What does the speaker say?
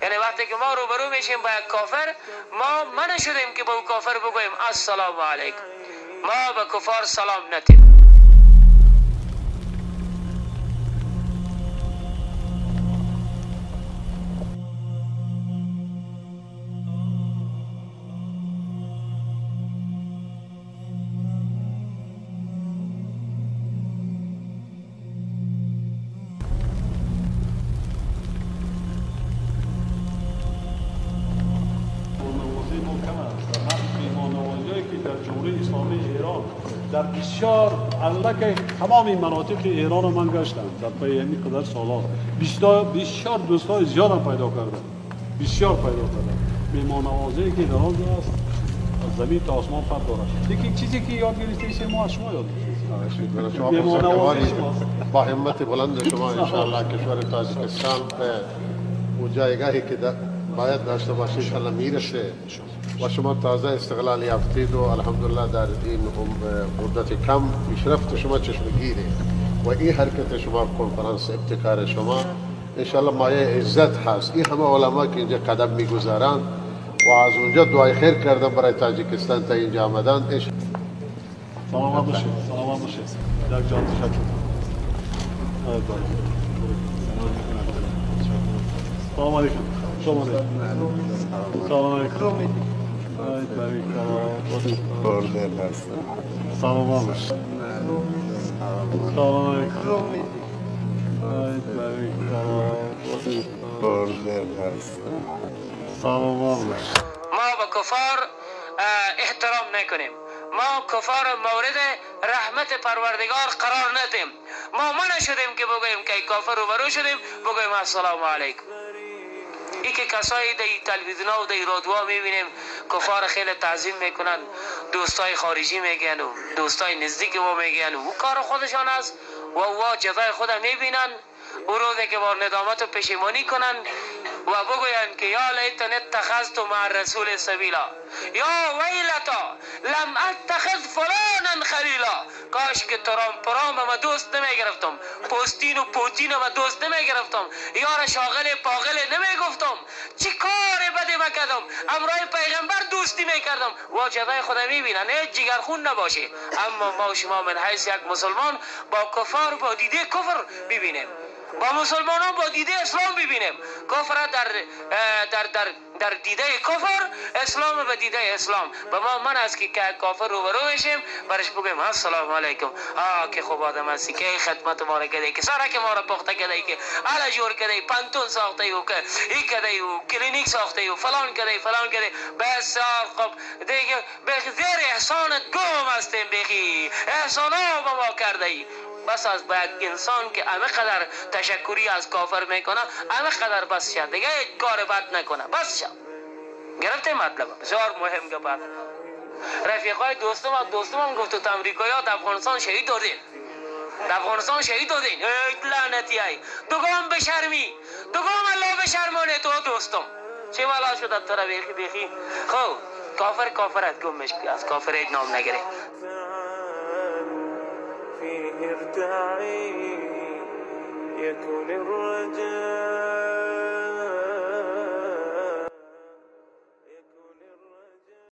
یعنی وقتی که ما روبرو میشیم با یک کافر، ما منع شدیم که با او کافر بگوییم السلام علیکم. ما به کفار سلام ندیم. در بسیار علاقه تمام مناطق ایران من گشتم در پی همین قدر سالها، بسیار دوستای زیادم پیدا کردم، بسیار پیدا کردم. مهمان نوازی که در آن است از زمین تا آسمان فرق دارد. یکی چیزی که یاد گرفتیم ما از شما یاد گرفتیم. مهمان نوازی شما با همت بلند شما انشاءالله کشور تاجیکستان به اون جایگاهی که باید داشته باشه انشاءالله میرسه. و شما تازه استقلال یافتید و الحمدلله در این مدت کم پیشرفت شما چشمگیره و این حرکت شما، کنفرانس ابتکار شما انشاءالله مایه عزت هست. این همه علما که اینجا قدم میگذارند و از اونجا دعای خیر کردن برای تاجیکستان تا اینجا آمدن. سلامت باشید، سلامت باشید. یک جان تشکر. سلام علیکم. سلام علیکم. سلام علیکم. سلام باش. سلام علیکم. سلام باش. ما با کفار احترام نکنیم، ما کفار مورد رحمت پروردگار قرار ندیم. ما منع شدیم که بگوییم که کافر روبرو شدیم بگوییم السلام علیکم. ای که کسایی در تلویزیون ها و در رادیوها میبینیم کفار خیلی تعظیم میکنن، دوستای خارجی میگن و دوستای نزدیک ما میگن و او کار خودشان است و او جزای خود میبینن. او روزی که با ندامت و پشیمانی کنن و بگویند که یا لیتنی اتخذت مع الرسول سبیلا، یا ویلتا لم اتخذ فلانا خلیلا. کاش که ترامپ ما دوست نمیگرفتم، پوستین و پوتین ما دوست نمیگرفتم، یار شاغل پاغل نمیگفتم، چی کار بدی مکردم، امرای پیغمبر دوستی میکردم. و جزای خدا میبینن، هیچ جگرخون نباشه. اما ما و شما من حیث یک مسلمان با کفار با دیده کفر ببینیم، با مسلمانان با دیده اسلام ببینیم. کفر در در در در دیده کفر، اسلام به دیده اسلام. به ما من است که کافر روبرو بشیم برش بگیم السلام علیکم. آه که خوب آدم هستی، که خدمت ما را کردی، که سرک ما را پخته کردی، که الا جور کردی، پانتون ساخته و که ای کردی و کلینیک ساخته و فلان کردی فلان کردی. بسیار خوب دیگه، به زیر احسانت گم هستیم، بخی احسانا به ما کردی. بس از با یک انسان که همه قدر تشکری از کافر میکنه، همه قدر بس شد دیگه، هیچ کار بد نکنه، بس شد. گرفته مطلب بسیار مهم گپ. رفیقای دوستم هم گفت تو امریکایی ها در افغانستان شهید دادین، در افغانستان شهید دادین. ای لعنتی ای، دوگام بشرمی، دوگام الله بشرمانه تو دوستم. چه والا شد تو را بیخی بیخی. خب کافر کافر است، گمش از کافر هیچ نام نگیره. فيه ارتعي يكون الرجاء.